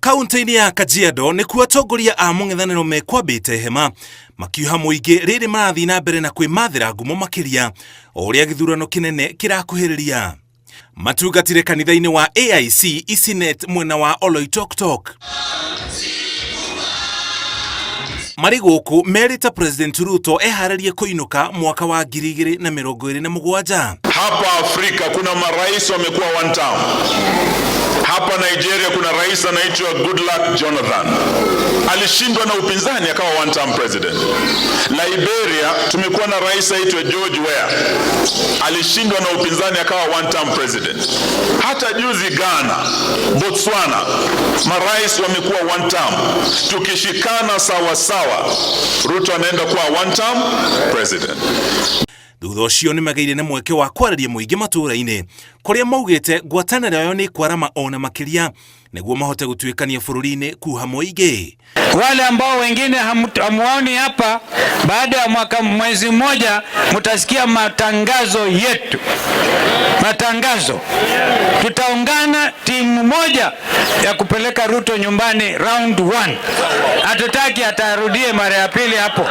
Kaunti-inĩ ya Kajiado nĩkuo atongoria a mũng'ethanĩro mekwambĩte hema makiuha mũingĩ rĩrĩ marathiĩ na mbere na kwĩmathĩra ngumo makĩria o ũrĩa gĩthurano kĩnene kĩrakuhĩrĩria. Matungatire kanitha-inĩ wa AIC Isinet mwena wa Oloitoktok. Marĩ gũkũ merĩte President Ruto eharĩrie kũinũka mwaka wa 2027. Hapa Afrika kuna marais wamekuwa one term. Hapa Nigeria kuna rais anaitwa Goodluck Jonathan, alishindwa na upinzani akawa one term president. Liberia tumekuwa na rais aitwa George Weah, alishindwa na upinzani akawa one term president. Hata juzi Ghana, Botswana, marais wamekuwa one term. Tukishikana sawa sawa, Ruto anaenda kuwa one term president. Thutha ũcio nĩ magĩire na mweke wa kwarĩria mũingĩ matũũra-inĩ kũrĩa maugĩte ngwatanĩro yao nĩ kwarama ona makĩria nĩguo mahote gũtuĩkania bũrũri-inĩ kuha mũingĩ. Wale ambao wengine hamuoni hapa, baada ya mwaka mwezi mmoja mtasikia matangazo yetu, matangazo. Tutaungana timu moja ya kupeleka Ruto nyumbani round one. Hatutaki atarudie mara ya pili hapo.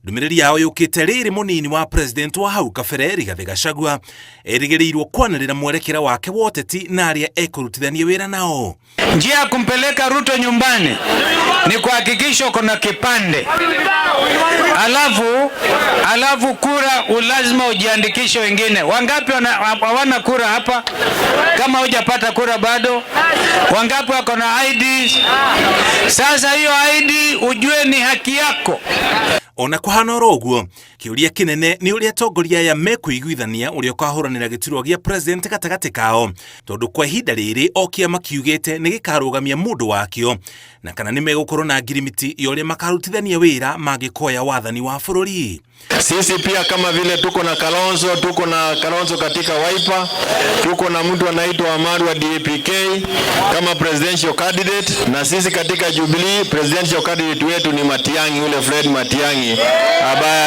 Ndũmĩrĩri yao yũkĩte rĩrĩ mũnini wa president wa hau kabere Rigathĩ Gachagua erĩgĩrĩirwo kwanĩrĩra mwerekera wake wa ũteti na arĩa ekũrutithania wĩra nao. Njia ya kumpeleka Ruto nyumbani ni kuhakikisha uko na kipande, alafu kura lazima ujiandikishe. Wengine wangapi hawana kura hapa? Kama hujapata kura bado, wangapi wako na IDs? Sasa hiyo ID ujue ni haki yako. Ona kũhana oro ũguo, kĩũria kĩnene nĩ ũrĩa atongoria aya mekũiguithania ũrĩa ũkahũranĩra gĩturwa gĩa president gatagatĩ kao, tondũ kwa ihinda rĩrĩ o kĩama kiugĩte nĩ gĩkarũgamia mũndũ wakĩo, na kana nĩ megũkorwo na ngirimiti ya ũrĩa makarutithania wĩra mangĩkoya wathani wa bũrũri. Sisi pia kama vile tuko na Kalonzo, tuko na Kalonzo katika Wiper, tuko na mtu anaitwa Amaru wa DAPK kama presidential candidate, na sisi katika Jubilee presidential candidate wetu ni Matiang'i, yule Fred Matiang'i ambaye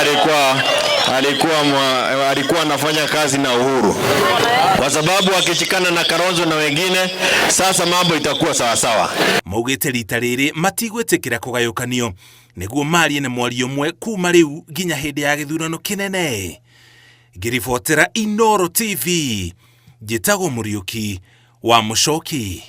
alikuwa anafanya kazi na Uhuru, kwa sababu akishikana na Kalonzo na wengine, sasa mambo itakuwa sawa sawa. Maugĩte rita rĩrĩ matigwĩtĩkĩra kũgayũkanio nĩguo marie na mwario ũmwe kuma rĩu nginya hĩndĩ ya gĩthurano kĩnene. Ngĩribotera Inooro TV, njĩtagwo Mũriũki wa Mũcoki.